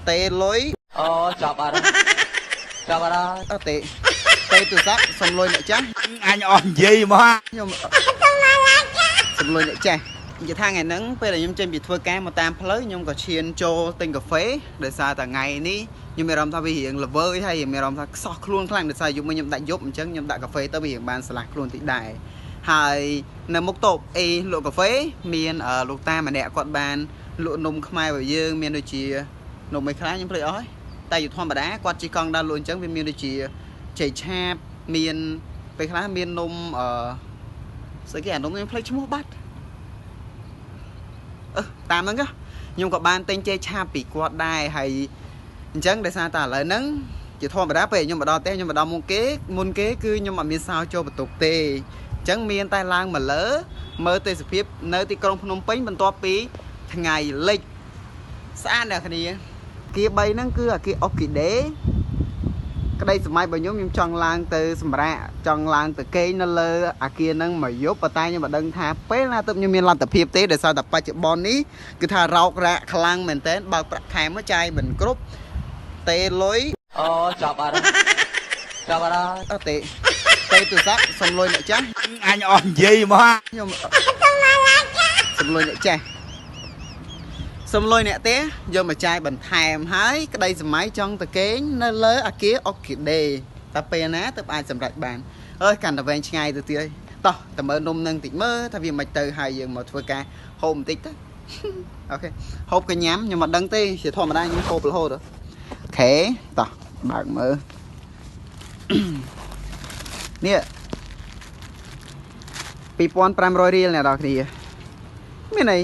ទេលុយ អូចាប់អត់ចាប់អត់ អត់ទេទេទូរស័ព្ទសុំលុយអ្នកចាស់ អញអស់និយាយមក ខ្ញុំសុំលុយអ្នកចាស់និយាយថាថ្ងៃហ្នឹងពេលដែលខ្ញុំចេញពីធ្វើការមកតាមផ្លូវខ្ញុំក៏ឈានចូលទិញកាហ្វេដោយសារតែថ្ងៃនេះខ្ញុំមានអារម្មណ៍ថាវារៀងល្វើយហើយមានអារម្មណ៍ថាខ្សោះខ្លួនខ្លាំងដោយសារយប់មិញខ្ញុំដាក់យប់អញ្ចឹងខ្ញុំដាក់កាហ្វេទៅវារៀងបានឆ្លាស់ខ្លួនតិចដែរហើយនៅមុខតូបអេលក់កាហ្វេមានលោកតាម្នាក់គាត់បានលក់នំខ្មែររបស់យើងមានដូចជានំអីខ្លះខ្ញុំភ្លេចអស់ហើយតែយូរធម្មតាគាត់ជិះកង់ដើរលក់អញ្ចឹងវាមានដូចជាចេកឆាបមានពេលខ្លះមាននំអឺស្អីគេអានំខ្ញុំភ្លេចឈ្មោះបាត់អឺតាមហ្នឹងខ្ញុំក៏បានទិញចេកឆាបពីគាត់ដែរហើយអញ្ចឹងដោយសារតែឥឡូវហ្នឹងជាធម្មតាពេលខ្ញុំមកដល់ផ្ទះខ្ញុំមកដល់មុនគេមុនគេគឺខ្ញុំអត់មានសោចូលបន្ទប់ទេអញ្ចឹងមានតែឡើងមកលើមើលទេសភាពនៅទីក្រុងភ្នំពេញបន្ទាប់ពីថ្ងៃលិចស្អាតអ្នកគ្នាគា3ហ្នឹងគឺអាគាអុកីដេក្តីសម័យរបស់ខ្ញុំខ្ញុំចង់ឡើងទៅសម្រាកចង់ឡើងទៅគេងនៅលើអាគារហ្នឹងមកយប់ប៉ុន្តែខ្ញុំមិនដឹងថាពេលណាទើបខ្ញុំមានលទ្ធភាពទេដោយសារតែបច្ចុប្បន្ននេះគឺថារោគរាកខ្លាំងមែនតើបើកប្រាក់ខែមកចាយមិនគ្រប់ទេលុយ អូចាប់អត់ចាប់អត់ អត់ទេទេទូរស័ព្ទសុំលុយអ្នកចាស់ អញអស់និយាយមក ខ្ញុំសុំលុយអ្នកចាស់សុំលុយអ្នកទេយកមកចាយបន្ថែមហើយក្តីសម័យចង់ទៅគេងនៅលើអាគារអុកីដេតែពេលណាទើបអាចសម្រេចបានអើយកាន់តែវែងឆ្ងាយទៅទៀតហើយតោះតែមើលនំនឹងតិចមើលថាវាមិនទៅហើយយើងមកធ្វើការហូបបន្តិចទៅ OK ហូបក៏ញ៉ាំខ្ញុំមិនដឹងទេជាធម្មតាខ្ញុំហូបរហូត OK តោះបើកមើល នេះ2500រៀលអ្នកនរគ្នាមានអី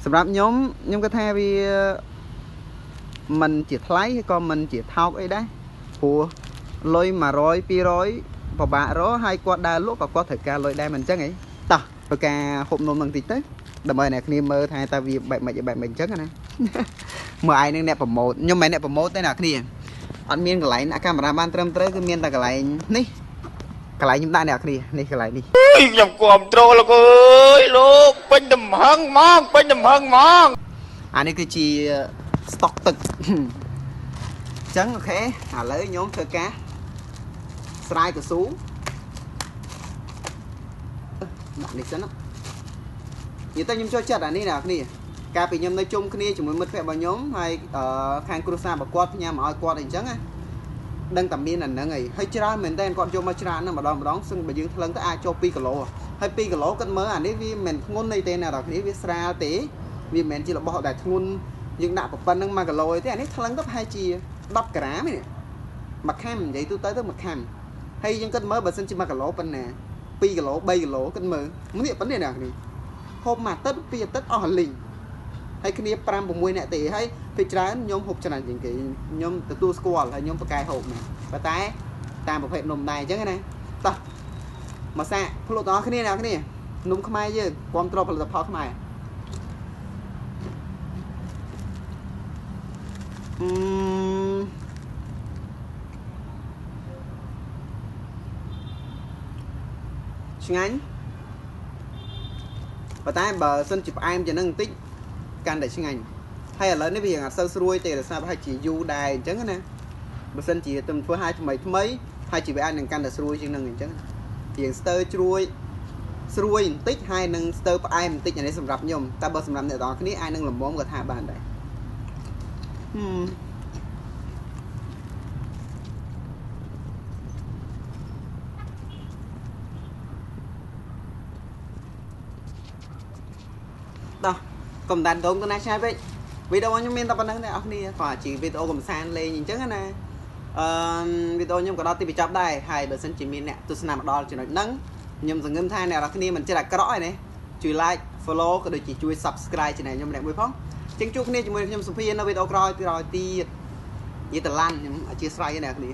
សម្រាប់ខ្ញុំខ្ញុំគិតថាវាមិនជាថ្លៃក៏មិនជាថោកអីដែរព្រោះលុយ100 200ពិបាករកហើយគាត់ដើរលក់ក៏គាត់ត្រូវការលុយដែរមិនអញ្ចឹងអីតោះធ្វើការហូបនំនឹងតិចទៅដើម្បីអ្នកគ្នាមើលថាតើវាបែបម៉េចបែបម៉េចអញ្ចឹងណា មើលឯងនឹងអ្នក promote ខ្ញុំមិនមែនអ្នក promote ទេអ្នកគ្នាអត់មានកន្លែងដាក់កាមេរ៉ាបានត្រឹមត្រូវគឺមានតែកន្លែងនេះកន្លែងខ្ញុំដាក់អ្នកគ្នានេះកន្លែងនេះ ខ្ញុំគ្រប់ត្រូលលោកអើយលោកពេញទំហឹងហ្មងពេញទំហឹងហ្មង អានេះគឺជាស្តុកទឹកអញ្ចឹង OK ឥឡូវខ្ញុំធ្វើការស្រាយកស៊ូដាក់នេះសិនណានិយាយទៅខ្ញុំចូលចិត្តអានេះអ្នកគ្នាកាលពីខ្ញុំនៅជុំគ្នាជាមួយមិត្តភក្តិរបស់ខ្ញុំហើយខាងគ្រួសាររបស់គាត់ផ្ញើមកឲ្យគាត់អីចឹងណាដឹងតែមានអាហ្នឹងអីហើយច្រើនមែនតើគាត់យកមកច្រើនណាស់ម្ដងម្ដងសឹងបើយើងថ្លឹងទៅអាចចូល2គីឡូហើយ2គីឡូគាត់មើលអានេះវាមិនធ្ងន់អីទេអ្នកនរគ្នាវាស្រាលទេវាមិនមែនជារបស់ដែលធ្ងន់យើងដាក់ប៉ុណ្្នឹង1គីឡូអីទេអានេះថ្លឹងទៅប្រហែលជា10ក្រាមនេះមួយខាំនិយាយទូទៅទៅមួយខាំហើយយើងគិតមើលបើសិនជា1គីឡូប៉ុណ្ណា2គីឡូ3គីឡូគិតមើលនេះប៉ុណ្នេះអ្នកនរគ្នាហូបមួយអាទិត្យពីរអាទិត្យអស់លីងហើយគ្នា5 6នាក់ទេហើយពេលច្រើនខ្ញុំហូបច្រើនជាងគេខ្ញុំទទួលស្គាល់ហើយខ្ញុំប្រកែហូបណាប៉ុន្តែតាមប្រភេទនំដែរអញ្ចឹងណាតោះមកសាកភ្លក់ទាំងអស់គ្នាអ្នកគ្នានំខ្មែរយើងគាំទ្រផលិតផលខ្មែរអឺឆ្ងាញ់ប៉ុន្តែបើសិនជាផ្អែមជាងនឹងបន្តិចកាន់តែឆ្ងាញ់ហើយឥឡូវនេះវាអត់សូវស្រួយទេដោយសារប្រហែលជាយូរដែរអញ្ចឹងណាបើសិនជាទៅធ្វើឲ្យថ្មីថ្មីហើយជាវាអាចនឹងកាន់តែស្រួយជាងនឹងអញ្ចឹងរៀងស្ទើជ្រួយស្រួយបន្តិចហើយនឹងស្ទើផ្អែមបន្តិចអានេះសម្រាប់ខ្ញុំតែបើសម្រាប់អ្នកទាំងអស់គ្នាអាចនឹងល្មមក៏ថាបានដែរតោះកុំដានដងទៅណាឆ្ងាយពេកវីដេអូខ្ញុំមានតែប៉ុណ្្នឹងទេអស់គ្នាគាត់ជាវីដេអូកំសាន្តលេងអញ្ចឹងណាអឺវីដេអូខ្ញុំក៏ដល់ទីបញ្ចប់ដែរហើយបើសិនជាមានអ្នកទស្សនាមកដល់ចំណុចហ្នឹងខ្ញុំសង្ឃឹមថាអ្នកនរគ្នាមិនចិត្តអាក្រក់ទេណាជួយ like follow ក៏ដូចជាជួយ subscribe channel ខ្ញុំម្នាក់មួយផងជាងជួបគ្នាជាមួយខ្ញុំសុភានៅវីដេអូក្រោយទៀតនិយាយតឡាន់ខ្ញុំអធិស្ឋានអ្នកគ្នា